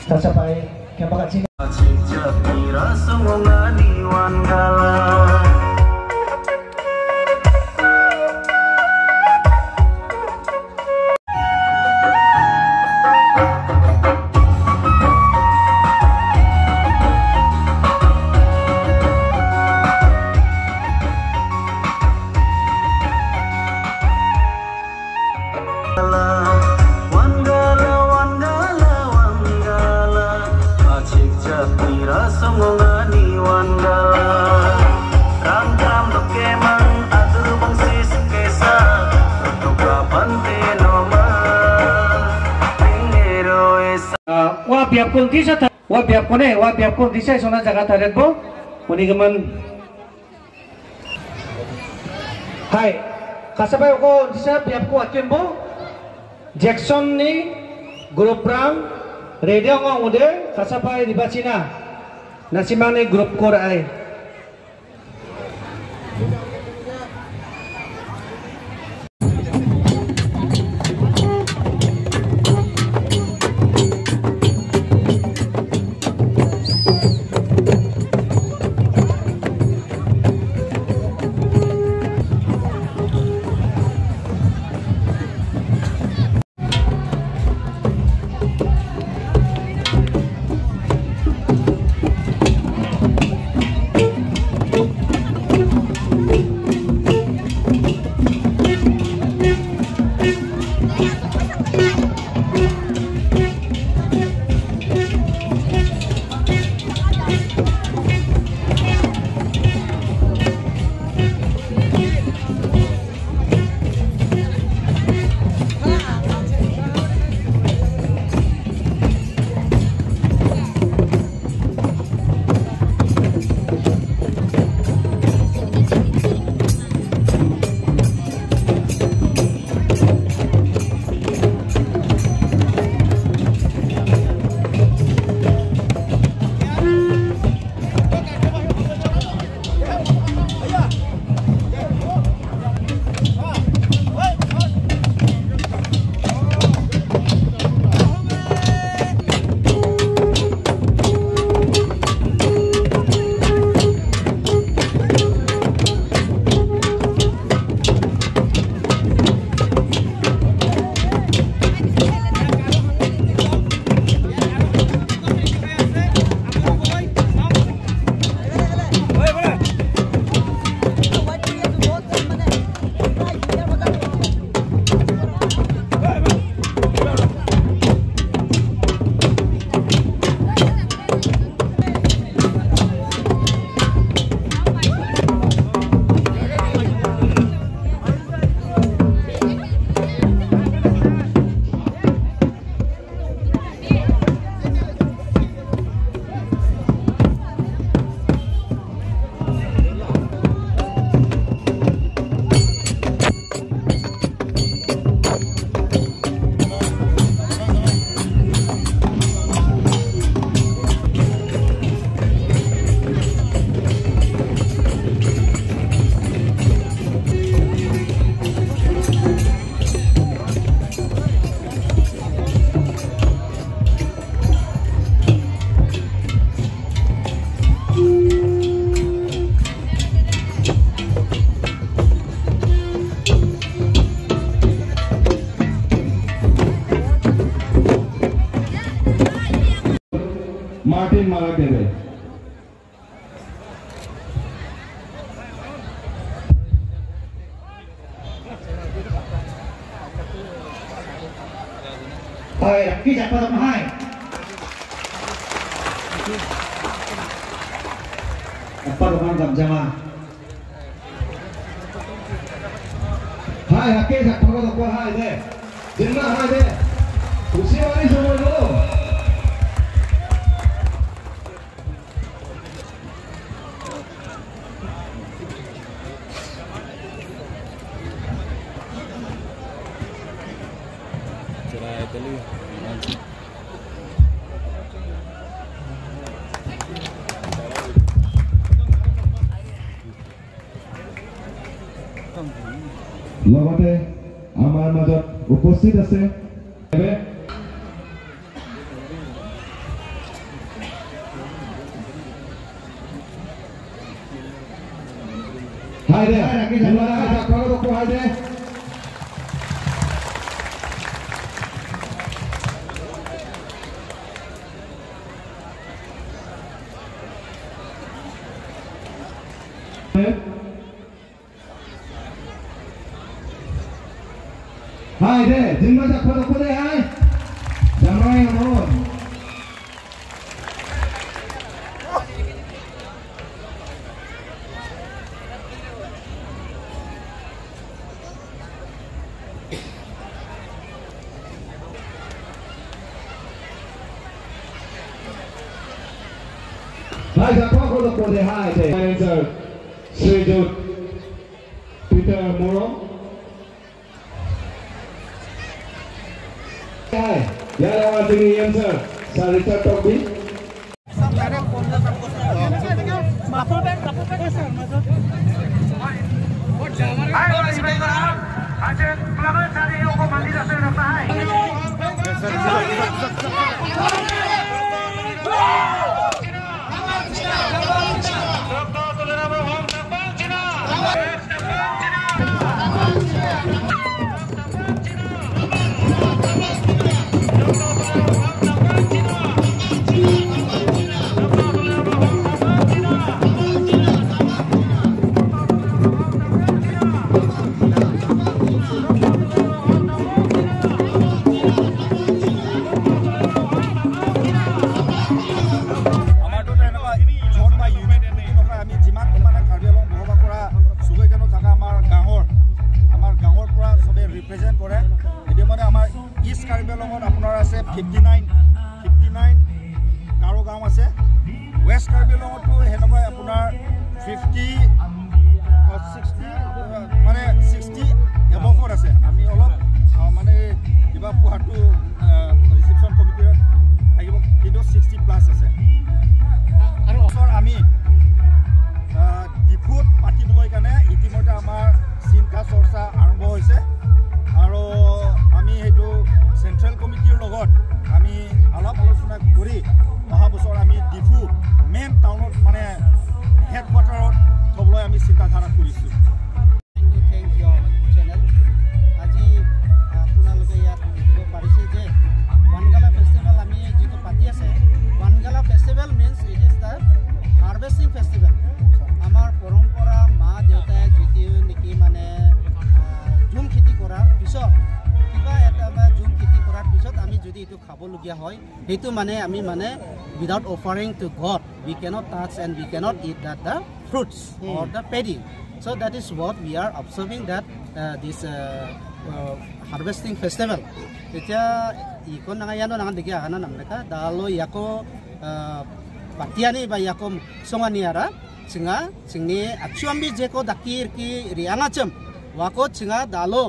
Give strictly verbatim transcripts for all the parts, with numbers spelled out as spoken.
Kachepai, kepakachini. Achik chak ni rasong ong ani van gala. Van gala, van gala, van gala. Achik chak ni rasong ong ani van gala. Rang tram dok kemang atu bangsi sukesa. Tuka pante noma. Ingero esa. Ah, wa biap ko disa tha, wa biap ko ne, wa biap ko disa sona jaga taret bo. Muni keman. Hai, kachepai ko disa biap ko akin bo. Jackson ni group rang, ready ong ong ude, kachepai diba china. Nasimang ni group ko ra ai. Martin Marak Debe. Hai, ki japa dam hai. Apa teman gam jama? Hai, hake jak pagod apa hai de. Jinma hai de. Usi wali semua dulu. Cerai tadi. লগতে আমাৰ মাজত উপস্থিত আছে। Hai de, hai de, hai de. Hai de, jinma jakpha dokok de hai. Jamai amon. Hai, jakpha dokok de hai de. Answer, Srijut Peter Morong. Hai, ya lawan sini answer, Sir Richard Tokbi. আমাৰতো তেনেকুৱা জন বা ইউনিট বুলি নকয়, আমি যিমান মানে কাৰ্বি আংলং বসবাস কৰা চুকে কেনো থকা আমাৰ গাঁৱৰ, আমাৰ গাঁৱৰ পৰা চবে ৰিপ্ৰেজেণ্ট কৰে। এতিয়া মানে আমাৰ ইষ্ট কাৰ্বি আংলঙত আপোনাৰ আছে fifty nine, fifty nine Garo গাঁও আছে। ৱেষ্ট কাৰ্বি আংলঙতো সেনেকুৱাই আপোনাৰ ফিফটি, ছিক্সটি, মানে ছিক্সটি এবভত আছে। আমি অলপ, আহ, মানে কিবা পোৱাটো, আহ, ৰিচিপশ্যন কমিটিৰ থাকিব, কিন্তু ছিক্সটি প্লাছ আছে। আৰু ওচৰ আমি, আহ, ডিফুত পাতিবলৈ কাৰণে ইতিমধ্যে আমাৰ চিন্তা চৰ্চা আৰম্ভ হৈছে আৰু আমি সেইটো চেণ্ট্ৰেল কমিটিৰ লগত আমি আলাপ আলোচনা কৰি অহা বছৰ আমি ডিফু মেইন টাউনত মানে হেডকোৱাৰ্টাৰত থ'বলৈ আমি চিন্তাধাৰা কৰিছোঁ। To thank your channel. আজি, আহ, আপোনালোকে ইয়াত দেখিব পাৰিছে যে ৱানগালা ফেষ্টিভেল আমি যিটো পাতি আছে, Wangala festival means it is the harvesting festival. আমাৰ পৰম্পৰা মা দেউতাই যিটো নেকি মানে, আহ, ঝুম খেতি কৰাৰ পিছত, কিবা এটা বা ঝুম খেতি কৰাৰ পিছত আমি যদি এইটো খাবলগীয়া হয়, সেইটো মানে আমি মানে without offering to God, we cannot touch and we cannot eat that the fruits or the paddy. So that is what we are observing that, uh, this, uh, uh, harvesting festival. Etiya ikon nang ayano nang degi agana namreka dalo yako, uh, patiani ba yako songani ara chinga chingni achuambi jeko dakir ki rianga chem wako chinga dalo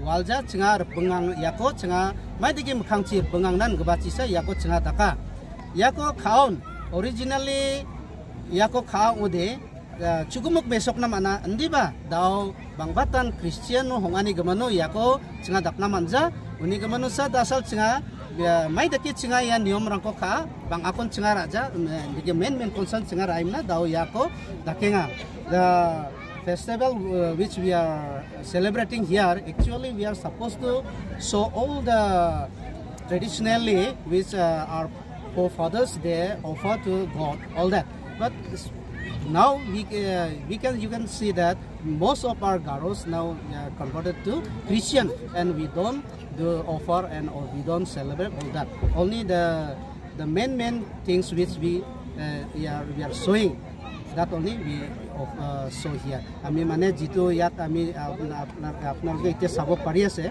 walja chinga repengang yako chinga maidiki mekhang chir pengang nan gebachisa yako chinga daka. Yako khaon originally yako khaon ude, eh, chukumuk besok nam ana andi ba dau bangbatan Christian no hong ani gemano yako chinga daknam anja uni gemano sa dasal chinga, eh, maidaki chinga ya niom rangko kha bang akon chinga raja, eh, digi main main concern chinga raimna dau yako dakenga. The festival, uh, which we are celebrating here, actually we are supposed to show all the traditionally which, uh, our forefathers they offer to God, all that. But s-, now we, uh, we can, you can see that most of our Garos now, uh, converted to Christian, and we don't do offer and or we don't celebrate all that. Only the, the main, main things which we, uh, we are, we are showing, that only we of, uh, show here. আমি মানে যিটো ইয়াত আমি, আহ, আপোনাৰ, আপোনাৰ, আপোনালোকে এতিয়া চাব পাৰি আছে,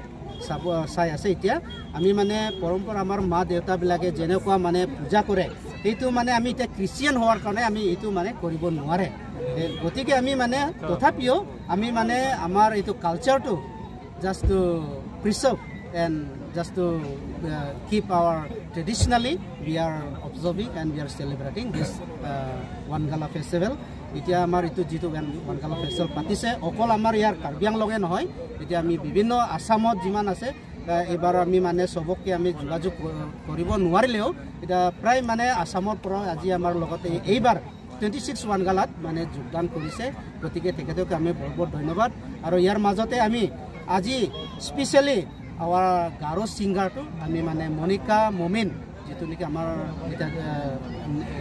চাব, চাই আছে এতিয়া। আমি মানে পৰম্পৰা আমাৰ মা দেউতাবিলাকে যেনেকুৱা মানে পূজা কৰে, সেইটো মানে আমি এতিয়া খ্ৰীষ্টিয়ান হোৱাৰ কাৰণে আমি এইটো মানে কৰিব নোৱাৰে। এ, গতিকে আমি মানে তথাপিও আমি মানে আমাৰ এইটো কালচাৰটো just to preserve and just to, uh, keep our traditionally, we are observing and we are celebrating this, uh, Wangala festival. এতিয়া আমাৰ এইটো যিটো ৱান-, ৱানগালা ফেষ্টিভেল পাতিছে, অকল আমাৰ ইয়াৰ কাৰ্বি আংলঙে নহয়, এতিয়া আমি বিভিন্ন আছামত যিমান আছে, আহ, এইবাৰ আমি মানে চবকে আমি যোগাযোগ ক-, কৰিব নোৱাৰিলেও, এতিয়া প্ৰায় মানে আছামৰ পৰা আজি আমাৰ লগতে এইবাৰ টুৱেণ্টি ছিক্স ৱানগালাত মানে যোগদান কৰিছে। গতিকে তেখেতকে আমি বহুত বহুত ধন্যবাদ। আৰু ইয়াৰ মাজতে আমি আজি স্পেচিয়েলি আমাৰ গাৰো ছিংগাৰটো আমি মানে মনিকা মমিন, যিটো নেকি আমাৰ এতিয়া, আহ,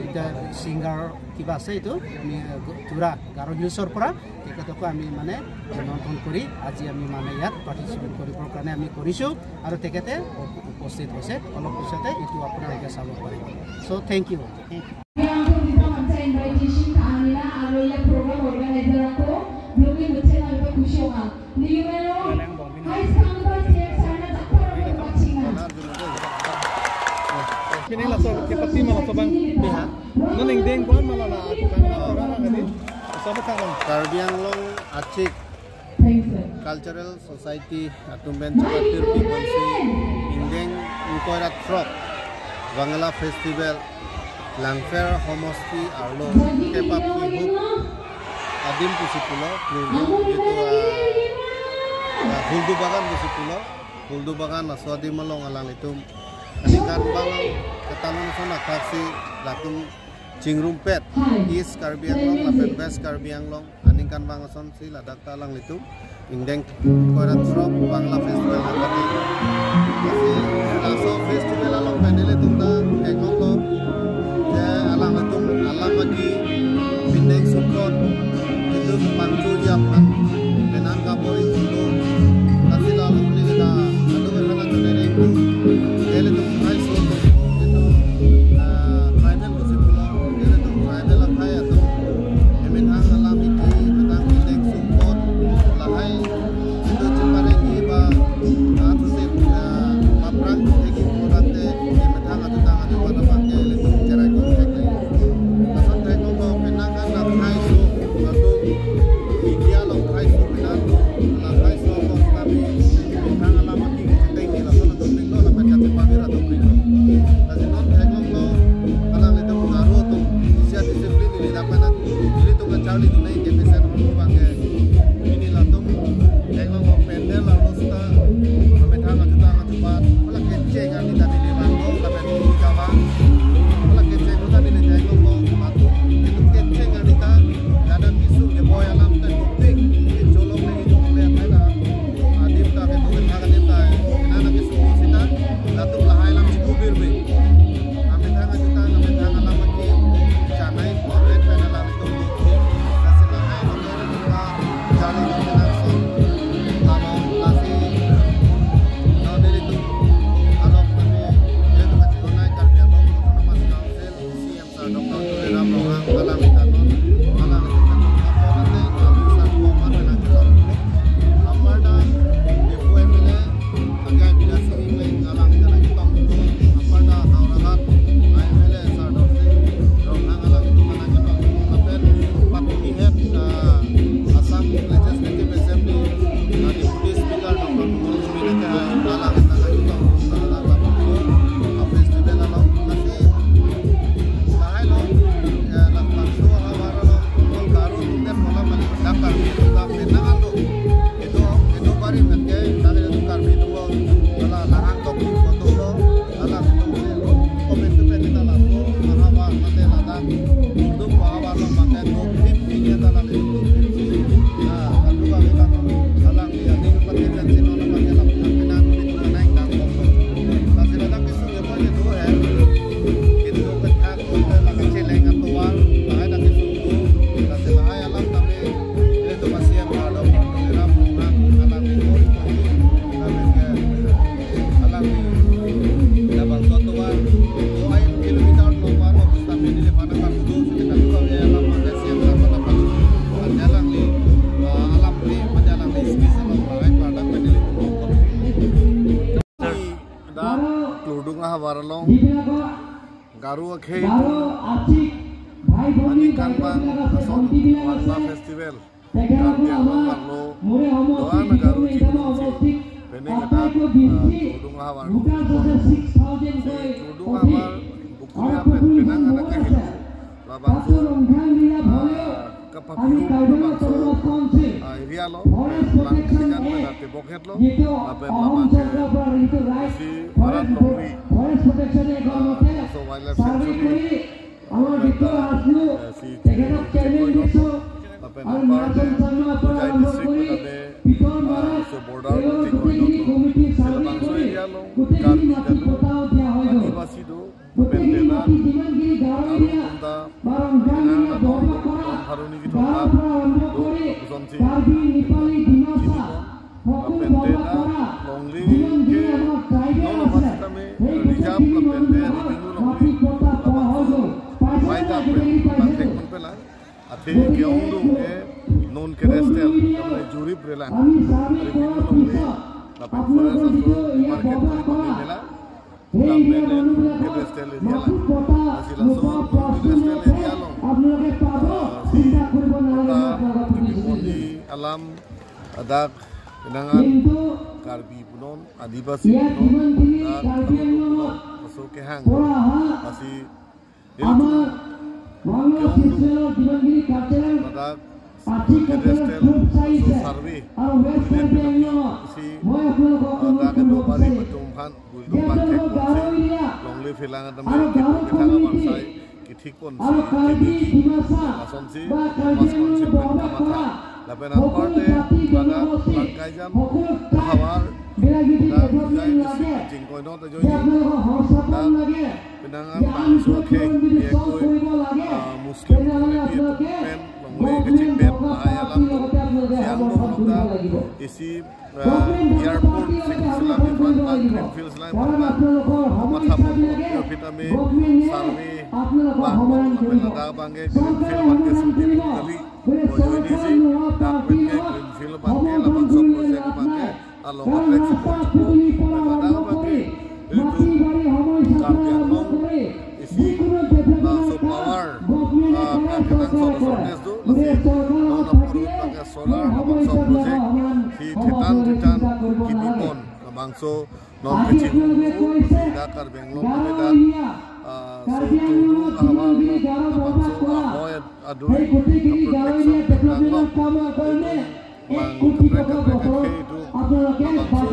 এতিয়া ছিংগাৰ কিবা আছে, এইটো আমি, আহ, থুৰা গাৰো হিলছৰ পৰা তেখেতকো আমি মানে নিমন্ত্ৰণ কৰি আজি আমি মানে ইয়াত পাৰ্টিচিপেট কৰিবৰ কাৰণে আমি কৰিছোঁ। আৰু তেখেতে উপ-, উপস্থিত হৈছে। অলপ পিছতে এইটো আপোনালোকে চাব পাৰিব। So' thank you. Yang aku minta macam invitation ke Anila, alo ya program organizer aku, belum ni macam apa kusyo ah. Ni you know, hai sekarang tu saya sana tak pernah berpachingan. Kini laso ke pati ma laso bang. Non ingdeng ko-an ma la la, tukang na orang kan ni. Laso apa kan? Karbi Anglong Achik Thanks, sir. Cultural Society atum pen chepatiri ponsi ingdeng ingkoi ra throk Wangala Festival Langpher homosti arlo kepap kihuk adim pusi pulo, Klurlung, itu, ah, ah, Huldu Bagan pusi pulo, Huldu Bagan laso adim along alanglitum aningkan bang ketalon son athak si latum chingrumpet East Karbi Anglong lapen West Karbi Anglong aningkan bang ason si ladak ta alanglitum ingdeng ingkoi ra throk Wangala Festival nangpati. Lasi laso festival along pen ilitum ta theklonglo, je alanglitum alam agi pindeng sukot itu pangchu jap an penan kaboi tulo. Lasi lalu ni kita adu kana chune ring tu ilitum hai so itu, ah, tribal pusi pulo, ilitum tribal akhai atum emethang alam agi, emethang pindeng sukot, lahai itu cheparengji ba, ah, tu si, ah, paprang egi product te, emethang atu tang atu wana pakai ilitum cherai kong cherai. Lason theklonglo penang kan lahai so, lalu media along lahai so, penang lahai so kong kami emethang alam agi kecheteng ni lason atum ringlo, lapen kachepavir atum ringlo. Lasi non theklonglo, alanglitum Garo atum isi a-discipline ili dak penang, ilitum kacharli dunai ke pesen rong bang ke. Pini latum theklonglo pandal arlo seta, emethang ajuta ajupat, hala kecheng ani tadi lewat lo, lapen ini kawan, hala kecheng lo tadi le theklonglo, latum itu kecheng ani ta, kadang isu ke boy alam ta kuping, cholong lagi cholong le, ada adim ta, itu kita adim ta, ina lagi suku sita, latum lahai alam cukup birbe. Amethang ajuta, amethang alam agi, chanai, komen pen alanglitum dukhe, lasi lahai lo kere duka, jali lo kena so, alo lasi, lo deli tu, alo kami, dia tu kacil nai Karbi Anglong Autonomous Council, C M Sir Doctor Tuliram Ronghang, alanglitum non, alanglitum non, apo nate, alanglitum non, apo nate, apo nate, Diphu M L A, Agai Bidya Sing Engleng alanglitum nangketong, aparta Howraghat M L A Sardar Sing Ronghang alanglitum nangketong, lapen patumi het, ah, Assam Legislative Assembly, ah, Deputy Speaker Doctor Kumar Sumi nangkehai alanglitum nangketong, ah, festival along, lasi lahai lo, ya, labangso ahavar along, Garo atum det molam mali, dak Karbi atum dak penang alo. Itum, itum bari pen ke, tapi itum Karbi atum lo, hala lahang tok tok lo, hala itum ke, komen tu pen kita laso, ahavar mate ladak, itum ahavar lo mate tok, tim tim ya hala itum tok tim si. Nah, kan dua kita hala dia tim pati kan sino nama dia lam, tapi nanti itum naik dak tok tok. Lasi ladak isu ya apa itu ya. Itu ketak, itu lagi celeng atuan, lahai dak isu tu, lasi lahai alam kami, itu masih yang ada orang daerah, orang alam itu, itu, kami ke alam di Labang Totuan, dua kilometer nomor, tapi di depan kan itu, kita buka ya alam, ada siang, apa, apa, jalan di, eh, alam di, jalan di, space alam, lahai, pada, pada di Labang Totuan. Dak Klurdung ahavar along Garo akhei atum aningkan bang ason Wangala Festival Karbi Anglong arlo do-an a-Garo chingrum si penang dak, ah, Klurdung ahavar along. Si Klurdung ahavar buku ya pen penang anak kehil. Labangso, ah, Kapapiu labangso, ah, area along, pen lang kalijan pen atebok hetlo, lapen labangso isi Bharat Longri, ah, so wildlife sanctuary, lapen ta, eh, si Chikoi Dongmung, lapen aparte Hojai district pen ame, ah, so border Chikoi Dongmung, si labangso area along Karbi ta do, Adivasi do, lapen tena Garo atum ta, tena Garo atum haruni kethom ta do, lapuson si chini pon. Lapen tena longle ke non abang sitame reserve lapen te revenue longle, labangso mai ta pen bang thek pon pelang. Athe ke-ongdung ke non ke-rest area, tame juri brelang. Revenue longle, lapen forest aso demarcate kori pame pelang. Lapen ke-rest area lang. Lasi laso ke-rest area along, ah, si kota kepon alam, ladak pinangan Karbi punon, Adivasi punon, dak Garo punon, laso kehang. Lasi ilitum ke-ongdung, ladak ke-rest area, laso survey, isi, ah, dak Dobari atum aphan, gultum bang thek ponsi, longle phelang tame, kethang abang sai kethik ponsi, keme, lasonsi Thomas Council pen kamatha. Lapen anparta ladak Langkaijan havar, dak Hojai district Chikoi Dongmung ta ajoine, dak pinangan bangso akhei, biya koi, ah, Muslim community atum pen longle kechipet lahai alam do. Siang do ta isi, ah, airport si Silchar aphan, Greenfield Silchar aphan, matha pon aphi tame survey bang pon, lapen ladak abang ke Greenfield abang ke suti kali. Ajoine si dak pen ke Greenfield abang ke, labangso project abang ke along atrek si pon, lapen ladak abang ke ilitum Karbi Anglong isi laso power, ah, kachethan so shortage do, lasi non apor abang ke solar labangso project si thetan thetan kimi pon, labangso non kechihung, lasi dak Karbi Anglong tame dak, ah, so tulu ahavar along labangso ahoi adui kaprek kaprek so peklang lo. Ilitum bang kaprek kaprek akhei do, labangso,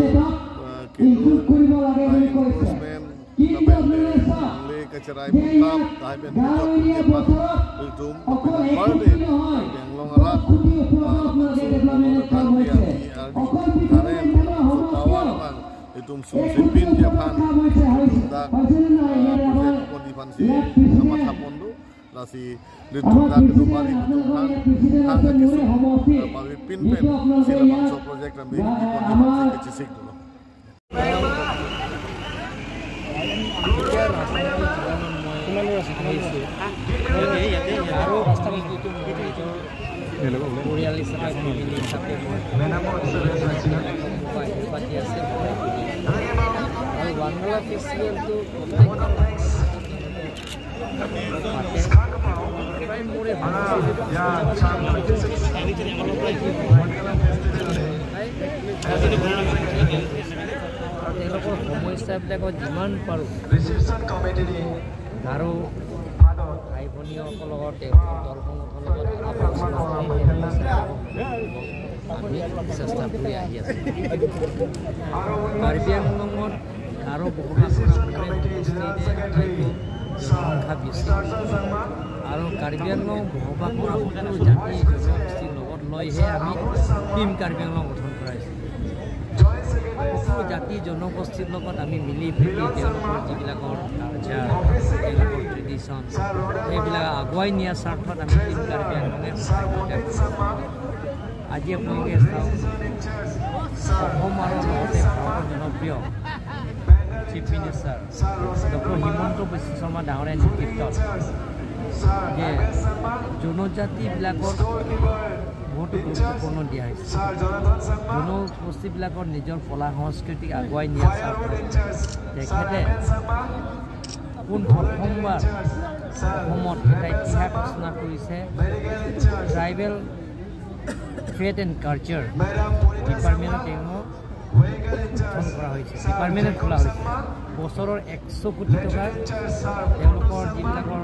ah, kedo, ah, encroachment, lapen longle kacherai puntap, tahai pen pejok puji aphan ilitum, lapen anparta Karbi Anglong arat, ah, labangso Mono Rangpi, ardi ardi, Karen, so power abang ilitum sungsi pinji aphan ilitum dak, ah, project ponji aphansi kamatha pon do. Lasi ilitum dak Dobari atum aphan, ha, ta keso, ah, pavi pin pen si labangso project rambe kebi ponji aphansi kechesik dolo. আৰু ৰাস্তা, পৰিয়াল হিচাপে, ফেমিলি হিচাপে মই পাতি আছে। আৰু ৱাংগালা ফেষ্টিভেলটো প্ৰত্যেক তেওঁলোকৰ সমস্যাবিলাকত যিমান পাৰোঁ গাৰো ভাই ভনীসকলৰ লগত, তেওঁলোকৰ দল সংগঠনৰ লগত আলোচনা কৰি আমি চেষ্টা কৰি আহি আছোঁ। কাৰ্বি আংলঙত গাৰো বসবাস কৰা বহু সমষ্টিৰে হয়তো জনসংখ্যা বেছি। আৰু কাৰ্বি আংলং বসবাস কৰা সকলো জাতি জনগোষ্ঠীৰ লগত লৈহে আমি টিম কাৰ্বি আংলং গঠন কৰা হৈছে। সকলো জাতি জনগোষ্ঠীৰ লগত আমি মিলি প্ৰীতি তেওঁলোকৰ যিবিলাকৰ কালচাৰ, তেওঁলোকৰ ট্ৰেডিশ্যন, সেইবিলাক আগুৱাই নিয়াৰ স্বাৰ্থত আমি টিম কাৰ্বি আংলঙে সদায় প্ৰয়াস কৰোঁ। আজি আপোনালোকে চাওক, অসম আৰু লগতে ভাৰতৰ জনপ্ৰিয় চিফ মিনিষ্টাৰ ডক্টৰ হিমন্ত বিশ্ব শৰ্মা ডাঙৰীয়াৰ নেতৃত্বত যে জনজাতিবিলাকক বহুতো গুৰুত্বপূৰ্ণ দিয়া হৈছে। জনগোষ্ঠীবিলাকৰ নিজৰ কলা সংস্কৃতি আগুৱাই নিয়াৰ স্বাৰ্থত তেখেতে পোন প্ৰথমবাৰ অসমত এটা ইতিহাস ৰচনা কৰিছে। ট্ৰাইবেল ট্ৰেড এণ্ড কালচাৰ ডিপাৰ্টমেণ্টত তেওঁক গঠন কৰা হৈছে, ডিপাৰ্টমেণ্ট খোলা হৈছে। বছৰৰ একশ কোটি টকাৰ তেওঁলোকৰ যিবিলাকৰ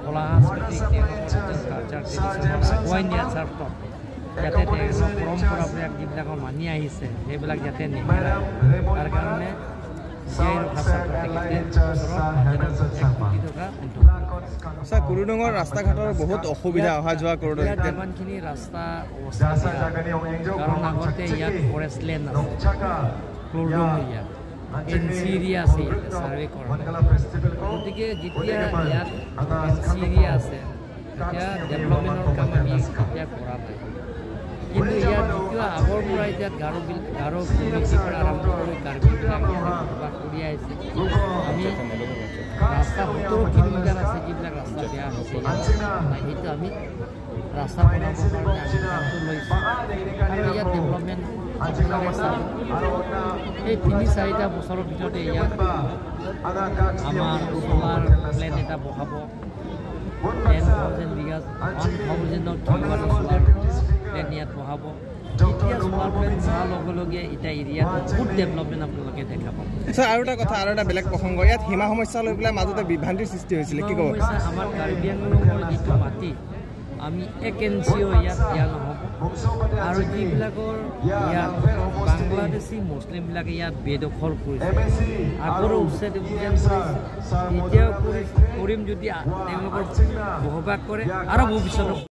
কলা সংস্কৃতি তেওঁলোকৰ কালচাৰ ট্ৰেডিশ্যন আগুৱাই নিয়াৰ স্বাৰ্থত যাতে তেওঁলোকৰ পৰম্পৰাবিলাক যিবিলাকৰ মানি আহিছে, সেইবিলাক যাতে নেহেৰাই, তাৰ কাৰণে জীয়াই ৰখাৰ স্বাৰ্থত তেখেতে ওচৰত হাজাৰ এক কোটি টকা দান কৰিছে। ছাৰ, কুৰ্ডুমডাঙৰ ৰাস্তা ঘাটৰ বহুত অসুবিধা, অহা যোৱা কৰোঁতে। এতিয়া যিমানখিনি ৰাস্তা অৱস্থা বেয়া, কাৰণ আগতে ইয়াত ফৰেষ্ট লেণ্ড আছে, কুৰ্ডুমডাঙ এৰিয়া, এন চি এৰিয়া আছে, ইয়াতে ছাৰ্ভে কৰা নাই। গতিকে যেতিয়া ইয়াত এন চি এৰিয়া আছে, তেতিয়া ডেভেলপমেণ্টৰ কাম আমি এতিয়া কৰা নাই। কিন্তু ইয়াত যিটো আগৰ পৰা ইয়াত গাৰো বিল-, গাৰো কমিউনিটিৰ পৰা আৰম্ভ কৰি কাৰ্বিবিলাক ইয়াতে বসবাস কৰি আহিছে। আমি ৰাস্তা সোতৰ কিলোমিটাৰ আছে, যিবিলাক ৰাস্তা বেয়া হৈছে ইয়াত, নাই, সেইটো আমি ৰাস্তা বনাবৰ কাৰণে আমি কামটো লৈছোঁ। আৰু ইয়াত ডেভেলপমেণ্ট আপোনালোকে চাব, এই তিনি চাৰিটা বছৰৰ ভিতৰতে ইয়াত আমাৰ চ'লাৰ প্লেণ্ট এটা বহাব, টেন থাউজেণ্ড বিঘা, ওৱান থাউজেণ্ডৰ কিলোৱাটৰ চ'লাৰ প্লেণ্ট ইয়াত বহাব। যেতিয়া চ'লাৰ প্লেণ্ট বহাৰ লগে লগে এতিয়া এৰিয়াত বহুত ডেভেলপমেণ্ট আপোনালোকে দেখা পাব। ছাৰ, আৰু এটা কথা, আৰু এটা বেলেগ প্ৰসংগ, ইয়াত সীমা সমস্যা লৈ পেলাই মাজতে বিভ্ৰান্তিৰ সৃষ্টি হৈছিলে, কি ক'ব? সীমা সমস্যা, আমাৰ কাৰ্বি আংলঙৰ যিটো মাটি, আমি এক ইঞ্চিও ইয়াত দিয়া নহ'ব। আৰু যিবিলাকৰ ইয়াত বাংলাদেশী মুছলিমবিলাকে ইয়াত বেদখল কৰিছে, আগৰো উচ্ছেদ অভিযান কৰিছে, এতিয়াও কৰি, কৰিম যদি আ-, তেওঁলোকৰ বসবাস কৰে আৰু ভৱিষ্যতে